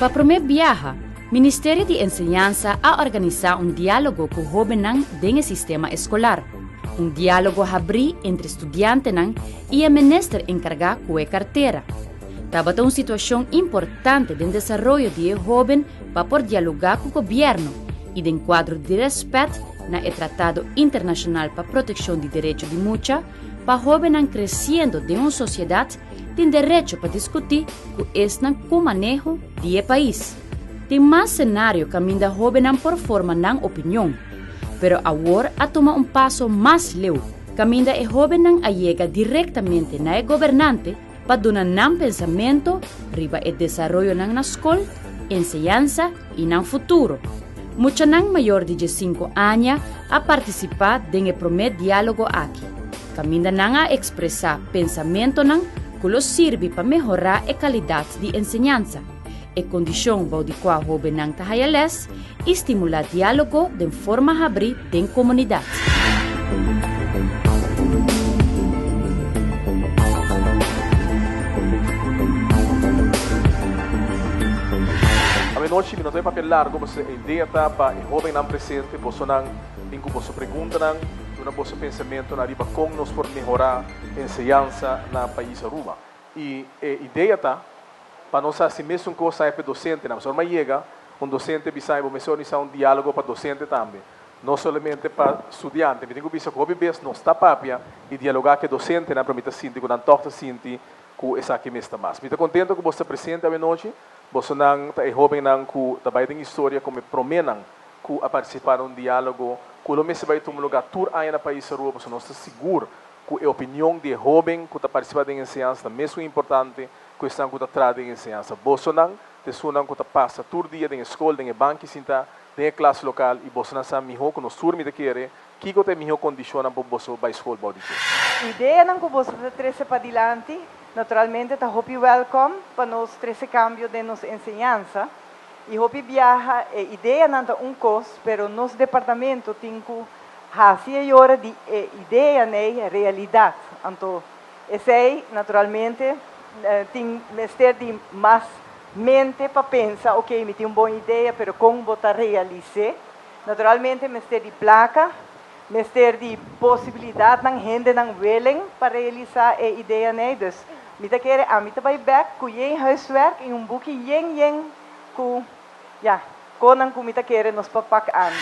Pa promé biaha, Ministerio di Enseñansa a organisá un diálogo ku hóbennan den e sistema eskolar. Un diálogo habrí entre studiantenan i e minister enkargá ku e kartera. Tabata un situashon importante den desaroyo di e hóben pa por dialogá ku gobièrnu i den kuadro di rèspèt na e Tratado Internashonal pa Protekshon di Derecho di Mucha, pa hóbennan kresiendo den un sosiedat tin derecho pa diskutí ku esnan ku maneho di e pais. Tin mas senario kaminda hóbennan por forma nan opinion, pero awor a tuma un paso mas leu, kaminda e hóbennan a yega direktamente na e gobernante pa duna nan pensamentu riba e desaroyonan na skol, enseñansa i nan futuro. Muchanan mayor di diesinku aña a partisipá den e promé diálogo aki, kaminda nan a ekspresá pensamentonan ku lo sirbi pa mehorá e kalidat di enseñansa, e kondishon bou di kua hóbennan ta haya lès i stimulá diálogo den forma habrí den komunidat. Awenochi mi no ta e papia largo pasobra e idea ta pa e hobennan presente bosonan bin ku boso preguntanan, duna boso pensamentonan riba kon nos por mehorá enseñansa na pais Aruba. I e idea ta pa nos hasi mesun kos aña pa e dosentenan. Pasobra ora mi a yega, un dosente a bisa mi, bo mester organisá un diálogo pa dosente tambe, no solamente pa studiante. Mi tin ku bisa ku hopi bes nos ta papia i dialogá ku e dosentenan, pero mi ta sinti ku nan tòg ta sinti ku esaki mester mas. Mi ta kontento ku boso ta presente awenochi. Bosonan ta e hóbennan ku ta bai den historia komo e proménan ku a partisipá na un diálogo ku lo mester bai tuma lugá tur aña na pais Aruba, pasobra nos ta sigur ku e opinion di e hóben ku ta partisipá den enseñansa ta mesun importante ku esnan ku ta traha den enseñansa. Bosonan ta esunnan ku ta pasa tur dia den e skol, den e banki sintá, den e klas lokal i bosonan sa mihó ku nos tur, mi ta kere, kiko ta e mihó kondishonnan pa boso bai skol bou di dje. Ideanan ku boso ta trese padilanti naturalmente ta hopi wèlkòm pa nos trese kambio den nos enseñansa i hopi biaha e ideanan ta un kos pero nos departamento tin ku Hasi e yora di e idea n'ei realidat. Anto esei naturalmente tin mester di mas mente pa pensa, ok, mi tin un bon idea, pero kon bo ta realis'é? Naturalmente mester di plaka, mester di posibilidatnan, hendenan willing pa realisá e idea n'ei. Dus mi ta kere ami ta bai bèk ku yen huiswerk i un buki yen yen ku, ya. Konan ku mi ta kere nos pa pak an.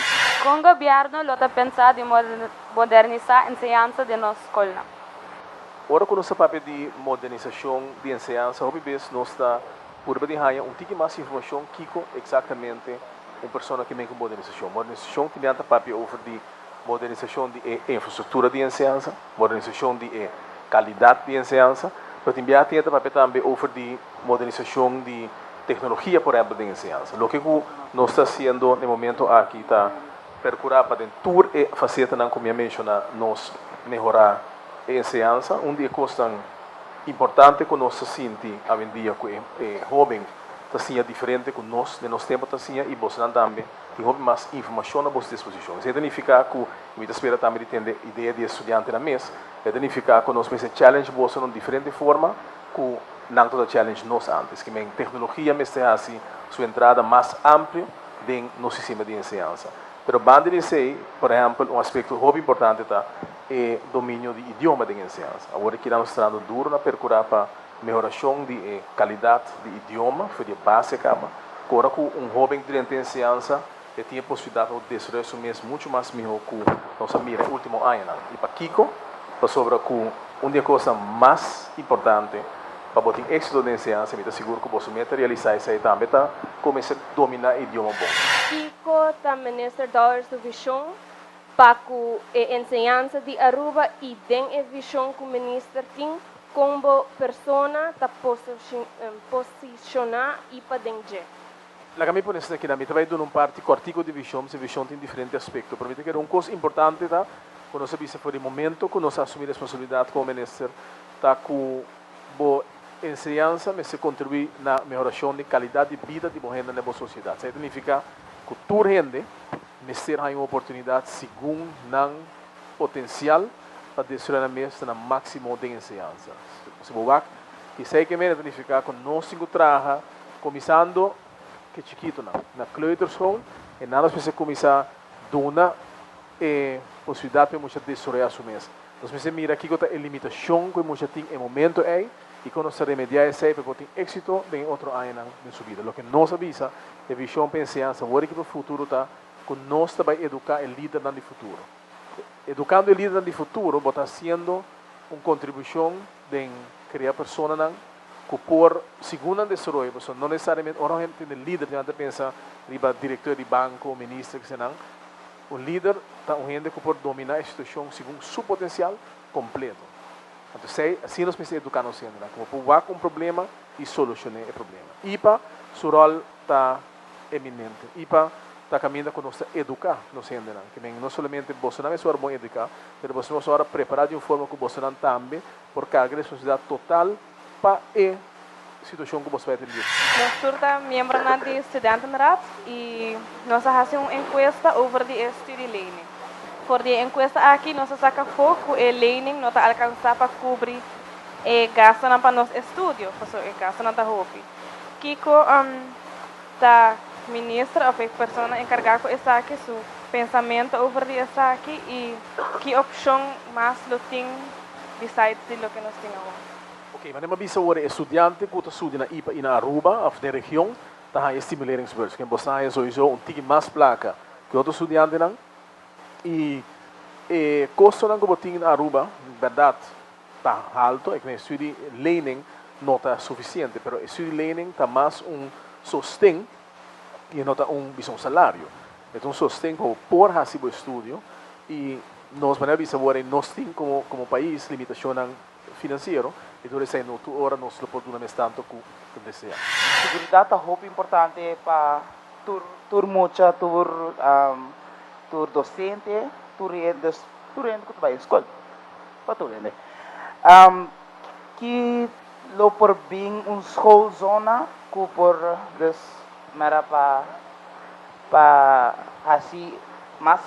Kon gobièrnu lo ta pensa di modernisá enseñansa den nos skolnan? Ora ku nos ta papia di modernisashon di enseñansa hopi bes nos ta purba di haña un tiki mas informashon kiko eksaktamente un persona ke men ku modernisashon. Modernisashon tin nan ta papia over di modernisashon di e infrastruktura di enseñansa, modernisashon di e kalidat di enseñansa, pero tin biaha tin e ta papia tambe over di modernisashon di teknologia por ehèmpel den enseñansa. Loke ku nos ta hasiendo na e momento aki ta perkurá pa den tur e fasetanan ku mi a menshoná nos mehorá e enseñansa. Un di e kosnan importante ku nos ta sinti awendia ku e hóben ta siña diferente ku nos den nos tempu ta siña i bosonan tambe tin hopi mas informashon na boso disposishon. Esei ta nifiká ku, i mi ta spera tambe di tende idea di e studiantenan mes, e ta nifiká ku nos mester challenge boso na un diferente forma ku nan ta ta challenge nos antes. Ke men teknologia mester hasi su entrada mas amplio den nos sistema di enseñansa. Pero banda di esei, por ehèmpel, un aspekto hopi importante ta e dominio di idioma den enseñansa. Awor aki nan nos ta trahando duro na perkurá pa mehorashon di e kalidat di idioma for di e base kaba, ku ora ku un hóben drenta enseñansa e tin e posibilidat pa desaroyá su mes muchu mas mihó ku nos a mira e último añanan. I pakiko? Pasobra ku un di e kosnan mas importante pa bo tin éksito den enseñansa, mi ta sigur ku boso meta realisá esei tambe, ta kuminsá dominá e idioma bon. Kiko ta Minister Dowers su vishon pa ku e enseñansa di Aruba i den e vishon ku Minister tin kon bo persona ta posishoná i pa den dje? Laga mi pone esaki akinan, mi ta bai duna un parti kòrtiku di vishon, pasobra vishon tin diferente aspekto, pero mi ta kere un kos importante ta ku nos a bisa for di momento ku nos a asumí responsabilidat komo minister ta ku bo enseñansa mester kontribuí na mehorashon di kalidat di bida di bo hende na bo sosiedat. Esei ta nifiká ku tur hende mester haña un oportunidat segun nan potensial pa desaroyá nan mes ta na máksimo den enseñansa. Si bo wak, esei ke mester ta nifiká ku nos tin ku traha. Kuminsando ku chikitunan na kleuterschool i nan nos mester kuminsá duna e posibilidat pa e mucha desaroyá su mes. Nos mester mira kiko ta e limitashon ku e mucha tin e momento ei i kon nos ta remediá esei pa e por tin éksito den e otro añanan den su bida. Loke nos a bisa, e vishon pa enseñansa awor aki pa futuro ta ku nos ta bai eduká e lidernan di futuro. Edukando e lidernan di futuro bo ta hasiendo un kontribushon den krea personanan ku por segun nan desaroyo, pasobra no nesesariamente ora un hende tende lider nan ta pensa riba direktor di banko, minister, kisenan. Un lider ta un hende ku por dominá e situashon segun su potensial kompleto. Anto esei, asina nos mester eduká nos hendenan, komo por wak un problema i solushoné e problema. IPA su ròl ta eminente. IPA ta kaminda ku nos ta eduká nos hendenan. Ke men no solamente bosonan mester wòrdu bon eduká, pero boso mester wòrdu prepará di un forma ku bosonan tambe por karga responsabilidat total pa e situashon ku boso bai atendé. Nos tur ta miembronan di Studentenraad y nos a haci un encuesta over di e studielening. For di e encuesta aki nos a saca afo cu e lening no ta alcansa pa cubri e gastonan pa nos estudio, pasobra e gastonan ta hopi. Kico ta minister of e persona encarga cu esaki su pensamento over di esaki y ki opcion mas lo tin besides di loke nos tin awor? Ok, manera mi a bisa awor, e studiante ku ta studia na ipa i na Aruba òf den region ta haña e stimuleringsbeurs. Ken bo sa haña souiso un tiki mas plaka ku e otro studiantenan. I e kostonan ku bo tin na Aruba, bèrdat, ta halto. E studie lening no ta sufisiente, pero e studie lening ta mas un sosten i e no ta un bisa un salario. E ta un sosten pa bo por hasi bo estudio i nos manera bisa awor nos tin komo komo pais limitashonnan finansiero i tur esei no tur ora nos lo por duna mes tanto ku ta desea. Seguridat ta hopi importante pa tur tur mucha, tur tur docente, tur hende, tur hende ku ta bai skol, pa tur hende. Ki lo por bin un schoolzona ku por dus mera pa pa hasi mas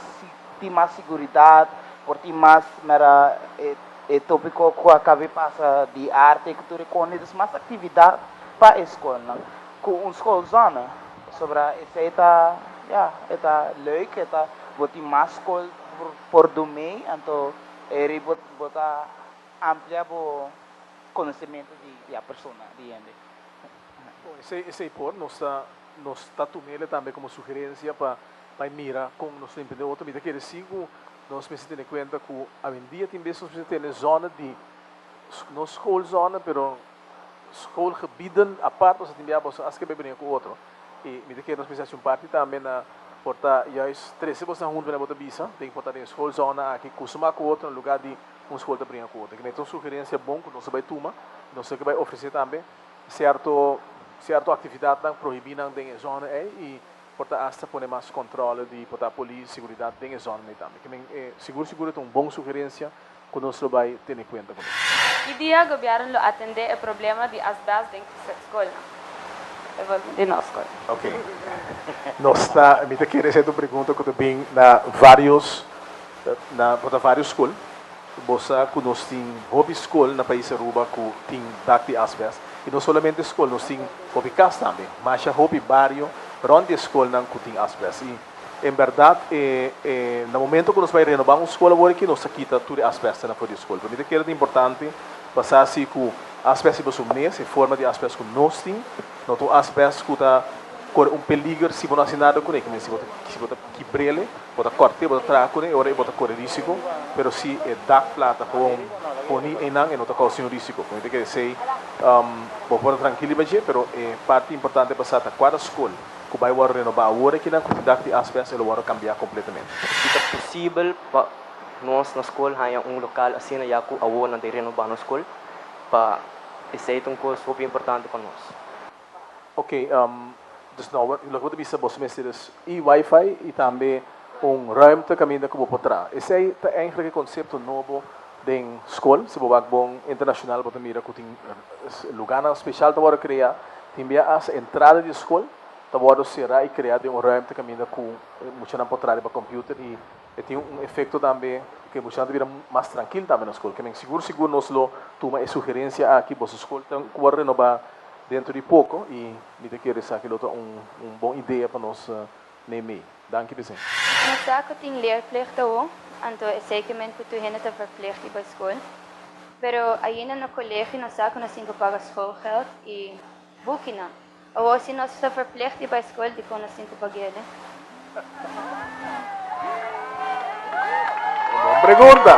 tin mas seguridat, por tin mas mera e e tópiko ku a kabe pasa di arte ku tur e kos, dus mas aktividat pa e skolnan ku un schoolzone, pasobra esei ta ya e ta leuk, e ta bo tin mas skol por dumei, anto eri bo bo ta amplia bo konosementu di ya persona di hende. Bon, esei esei por nos ta nos ta tumele tambe komo sugerensia pa bai mira kon nos ta emprende otro. Mi ta kere si ku nos mester tene kuenta ku awendia tin bes nos mester tene zona di no schoolzone pero schoolgebieden apart pasobra tin bia boso aske bai bringa ku otro. I mi ta kere nos mester hasi un parti tambe na por ta juist trese bosnan huntu mira bo ta bisa den por ta den schoolzone aki kusuma ku otro na lugar di un school ta bringa ku otro. Kimen ta un sugerensia bon ku nos a bai tuma i nos a bai ofresé tambe sierto sierto aktividatnan prohibí nan den e zona ei i por ta asta pone mas kòntròle di por ta polis, seguridat den e zona ei tambe. Kimen e sigur sigur e ta un bon sugerensia ku nos lo bai tene kuenta kuné. Ki dia gobièrnu lo atendé e problema di asbèst den skolnan? Di nos skol. Ok. Nos ta, mi ta kere esei ta un pregunta ku ta bin na vários, na por ta vários skol. Bo sa ku nos tin hopi skol na pais Aruba ku tin dak di asbèst. I no solamente skol, nos tin hopi kas tambe. Masha hopi bario rònt di e skolnan ku tin asbèst. I en bèrdat e e na momento ku nos bai renobá un skol awor aki nos ta kita tur e asbèstnan for di e skol. Pero mi ta kere ta importante pa sa si ku asbèst riba su mes, e forma di asbèst ku nos tin, no ta un asbèst ku ta kore un peliger si bo no hasi nada kuné. Si bo ta si bo ta kibr'el. Bo ta kòrt'é, bo ta traha kuné, e ora ei bo ta kore rísiko, pero si e dak plata gewoon poni einan e no ta kousa niun rísiko. Ku mi ta kere esei, bo por ta trankil riba dje, pero e parti importante pa sa ta kuada skol ku bai wòrdu renobá awor akinan ku tin dak di asbèst e lo wòrdu kambiá kompletamente. Si ta posibel pa nos na skol haña un lokal asina ya ku awor nan ta renobá nos skol, pa esei ta un kos hopi importante pa nos. Ok, dus nou loke bo ta bisa boso mester dus i wifi i tambe un ruimte kaminda ku bo por traha. Esei ta eigenlijk e konsepto nobo den skol. Si bo wak bon internashonal bo ta mira ku tin lugánan speshal ta wòrdu kreá. Tin bia asta entrada di skol ta wòrdu será i kreá den un ruimte kaminda ku muchanan por traha riba computer i e tin un efekto tambe ku e muchanan ta bira mas trankil tambe na skol. Ke men sigur sigur nos lo tuma e sugerensia aki. Boso skol ta ku wòrdu renobá. Dentro di poko i mi ta kere esaki lo ta un un bon idea pa nos neem'ei. Danki p'esei. Nos sa ku tin leerplicht awo, anto esei ke men ku tur hende ta verplicht di bai skol. Pero ainda na kolegio nos sa ku nos tin ku paga schoolgeld i bukinan. Awo si nos ta verplicht di bai skol dikon nos tin ku pag'ele? Un bon pregunta.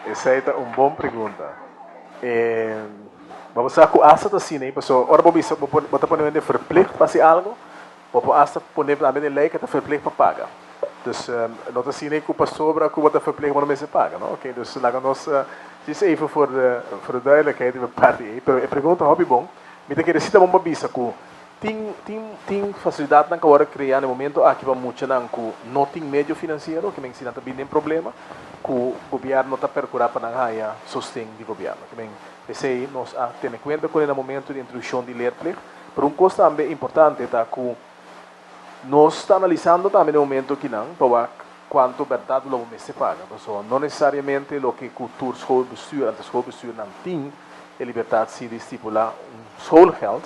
Esei ta un bon pregunta. Bo sa ku asta ta asina ei, pasobra ora bo bisa bo bo ta pone hende verplicht pa hasi algu, bo por asta pone tambe den lei ku ta verplicht pa paga. Dus no ta asina ei ku pasobra ku bo ta verplicht bo no mester paga, no? Oké, dus laga nos djis even voor de voor de duidelijkheid riba e parti ei. Pero e pregunta hopi bon. Mi ta kere si ta bon pa bisa ku tin tin tin fasilidatnan ku a wòrdu kreá na e momento aki pa muchanan ku no tin medio finansiero, ke men si nan ta bini den problema, ku gobièrnu ta perkurá pa nan haña sosten di gobièrnu. Ke men esei nos a tene kuenta kuné na momento di introdukshon di leerplicht. Pero un kos tambe importante ta ku nos ta analisando tambe na e momento akinan pa wak kuantu bèrdat lo bo mester paga. Pasobra no nesesariamente loke ku tur schoolbestuur, anto schoolbestuurnan tin e libertat si di stipulá un schoolgeld,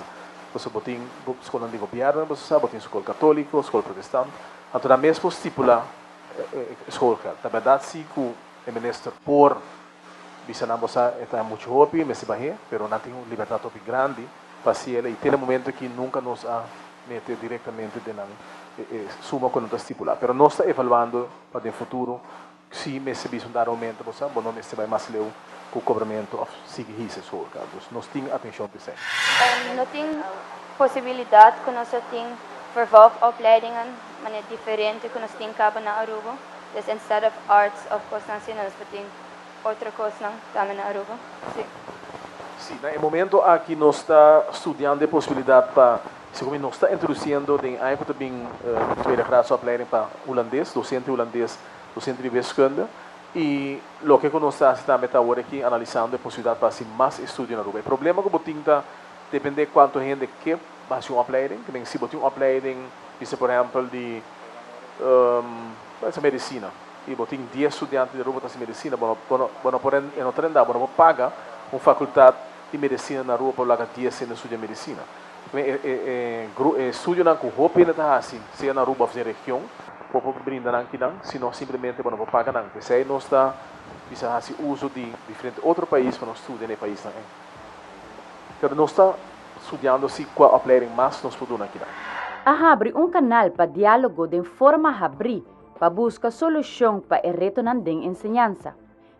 pasobra bo tin skolnan di gobièrnu, bo sa, bo tin skol katóliko, skol protestant, anto nan mes por stipulá e schoolgeld. Ta bèrdat si ku e minister por bisa nan, bo sa, e ta muchu hopi, mester bah'é, pero nan tin un libertat hopi grandi pa hasiel i te na momento aki nunka nos a mete direktamente den nan e suma ku nan ta stipulá. Pero nos ta evaluando pa den futuro Si mester bisa un dado momento bo sa bo no mester bai mas leu ku kobramentu òf sigui hisa e schoolgeld. Dus nos tin atenshon pa esei. No tin posibilidat ku nos a tin vervolgopleidingen manera diferente ku nos tin kaba na Aruba. Dus instead of arts òf kosnan asina nos por tin otro kosnan tambe na Aruba. Si. Si, na e momento aki nos ta studiando e posibilidat pa segun mi nos ta introdusiendo den aña ku ta bin tweede graadsopleiding pa hulandes, dosente hulandes Docente di wiskunde y loke cu nos ta haci tambe ta awor aki analisando e posibilidad pa haci mas estudio na Aruba. E problema cu bo tin ta depende cuanto hende ke haci un opleiding. Te men si bo tin un opleiding bisa por ehempel di medicina y bo tin dies studiante di Aruba ta haci medicina bo no bo no por e no ta renda bo no por paga un facultad di medicina na Aruba pa laga dies hende studia medicina. Te men e e estudionan cu hopi hende ta haci sea na Aruba of den region Bo por brinda nan kinan, sino simplemente bo no por paga nan. P'esei nos ta bisa hasi uso di diferente otro pais pa nos studia na e paisnan ei. Pero nos ta studiando si kua opleiding mas nos por duna kinan. A habri un kanal pa diálogo den forma habrí pa buska solushon pa e retonan den enseñansa.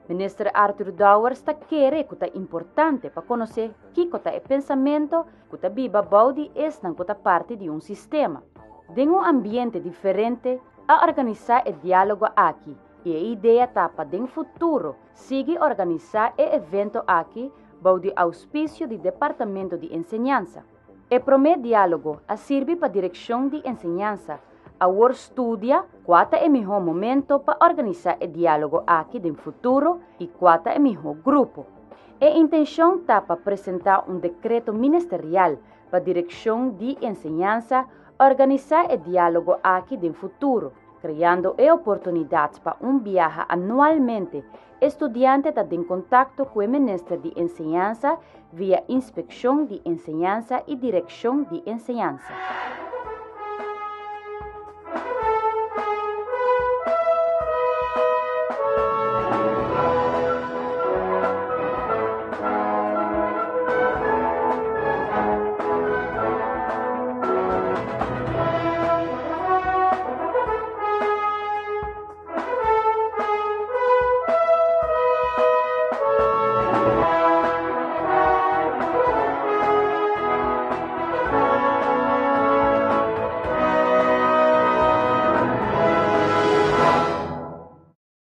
Minister Arthur Dowers ta kere ku ta importante pa konosé kiko ta e pensamento ku ta biba bou di esnan ku ta parti di un sistema. Den un ambiente diferente a organisá e diálogo aki i e idea ta pa den futuro sigui organisá e evento aki bou di ouspisio di Departamento di Enseñansa. E promé diálogo a sirbi pa Direkshon di Enseñansa awor studia kua ta e mihó momento pa organisá e diálogo aki den futuro i kua ta e mihó grupo. E intenshon ta pa presentá un dekreto ministerial pa Direkshon di Enseñansa organisá e diálogo aki den futuro, kreando e oportunidat pa un biaha anualmente E studiante ta den kontakto ku e Minister di Enseñansa via Inspekshon di Enseñansa i Direkshon di Enseñansa.